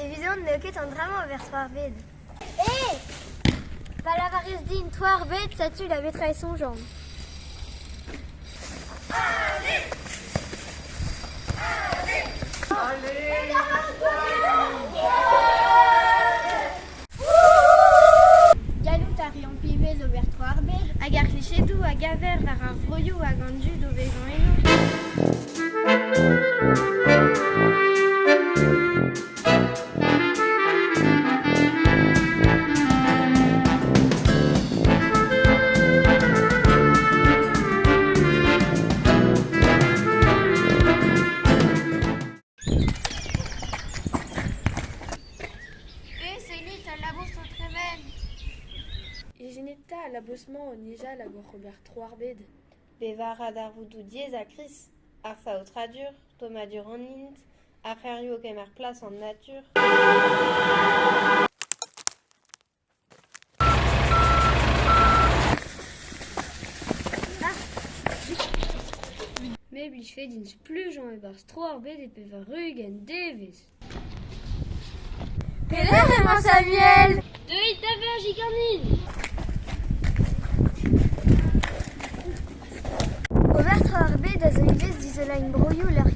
Evidon n'eo ket an dra-mañ ober tro ar bed. Eh! Pa lavarez din tro ar bed, setu da betra e soñjan. Gallout a reomp ivez ober tro ar bed hag ar c'hlichedoù a gaver war ar vroioù hag an dud o vevañ eno. Eh, sellit, al labous o tremen! Ijinit 'ta al labous-mañ o nijal hag oc'h ober tro ar bed. Bevañ a ra darvoudoù diaes ha kriz, ar saotradur, tommadur an hent, ar c'hêrioù o kemer plas an natur. Me 'blijfe din splujañ e-barzh tro ar bed e 80 devezh. Pelec'h emañ Samuel ? Deuit da veajiñ ganin ! Ober tro ar bed a zo ivez dizoleiñ broioù lec'h